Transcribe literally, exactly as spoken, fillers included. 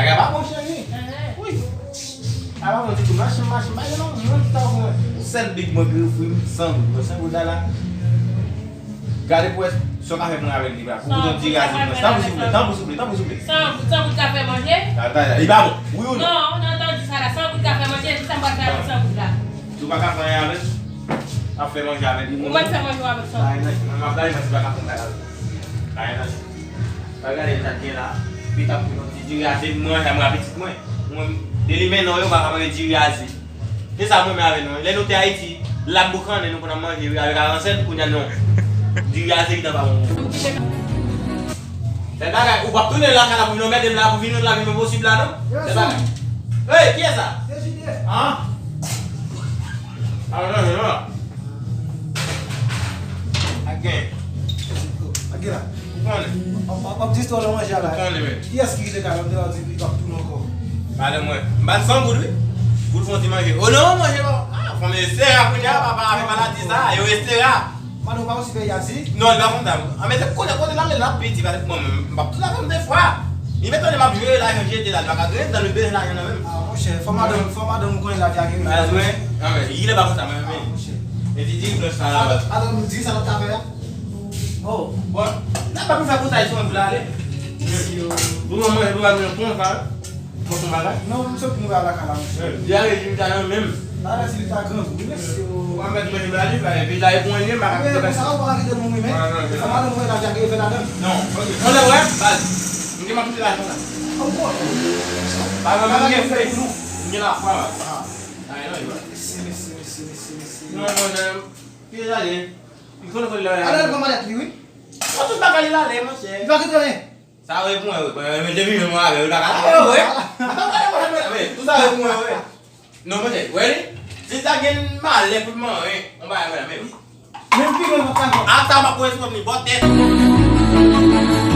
Sa pa bon, cheri. Wi. Sa pa bon ditou. Machin, machin, pa gen non moun ki ta pou mwen. Yon sèl big mwen ki ofri m san goud. San goud la la. Gade pou wè sa w ka fè mwen avèk li la. Pou mwen di razi mwen. Tanpri souple, tanpri souple, tanpri souple. San goud, san goud ka fè manje? Li pa bon. Wi ou non? Non, non, tanpri sa la. San goud ka fè manje. Kisa m pral fè avèk san goud la? Si w pa ka fè anyen avè l, ap fè manje avè l. Ou mèt fè manje w avèk sa. Bay nan, mwen m ap bay nan, si w pa ka fè anyen avè l. Bay nan. Pa gade sa k gen la. Pita pou yon ti diri aze, mwen, mwen, pitit mwen. Mwen, de li men non, yo pa ka manje diri aze. Se sa mwen men avè nou. Lè nou te Ayiti, lap boukannen nou konn ap manje wi avèk aransèl, kounye a non. Diri aze ki nan pa bon. Sèl bagay, ou p ap tounen lakay la pou vin anmède m la, pou vin règle la pi posib la non. Sèl bagay. Hey, kiyès sa? Se Jide. An? A non, non, non. Ak gen. Ak gen la. Ou konnen. W ap, w ap, w ap distwè w nan manje a la. Ou konnen, men. Kiyès ki kite kay la? M te la di li p ap tounen ankò. Madanm mwen. M ba l san goud wi. Pou l fè yon ti manje. O non, manje pa. Ah, fanm estera kounye a, papa avè maladi sa. Yo estera. Madanm ou pa osi fè yazi? Non, li pa konn sa. An, men se konnen kote l ale la, piti, pa bon, m p ap tou la menm de fwa. Li mete l m ap jwe lajan jete la, li pa ka grenn dan li bezwen lajan nan menm. Ah, monchè, fò madanm, fò madanm ou konnen lavi a gen. Bezwen. Ah, men, li lè pa konn sa, men, men. Ah, monchè. E ti diri blanch sa la. Atann, atann, m di sa l ap ta fè a. Oh. Bon, nan pa pou fè konsa, li son pou l ale. Mesye. Pou mwen, mwen, pou mwen, konsa. Bon, son bagay. Non, m sot pou m al lakay la, monchè. Li ale, li ta nan menm. Bagay si li ta grangou, wi, mesye. Ou pa mèt manje bagay li, bagay, epi la, e pou mwen, bagay. Men, konsa, ou pa ka kite nou, wi, men. Non, non, non. Fò madanm mwen la, jage fè ladan. Non, ok. Mwen lè wè, baz. M gen m ap kite lajan la. Ankò. Bagay, mwen gen fè pou nou. M gen lafwa, baz. Ah. Ay, non, e pa. Mesye, mesye, mesye, mesye, mesye. Non, non, non. Ki ale? Li konnen kote l ale. Ale, l pran malèt li, wi. Bon, tout bagay li ale, monchè. Li pa kite anyen. Sa vre pou mwen, wi. Mwen, mwen, depi menm mwen avè l, li pa ka lave, wi. Wi. Wi, tout sa vre pou mwen, wi. Non, monchè, wè li? Si ta gen malè pou l manyen, on bagay wè la, men wi. Menm pi lwen, mwen pa ka. Ata, m ap pran responsab li, bò tèt.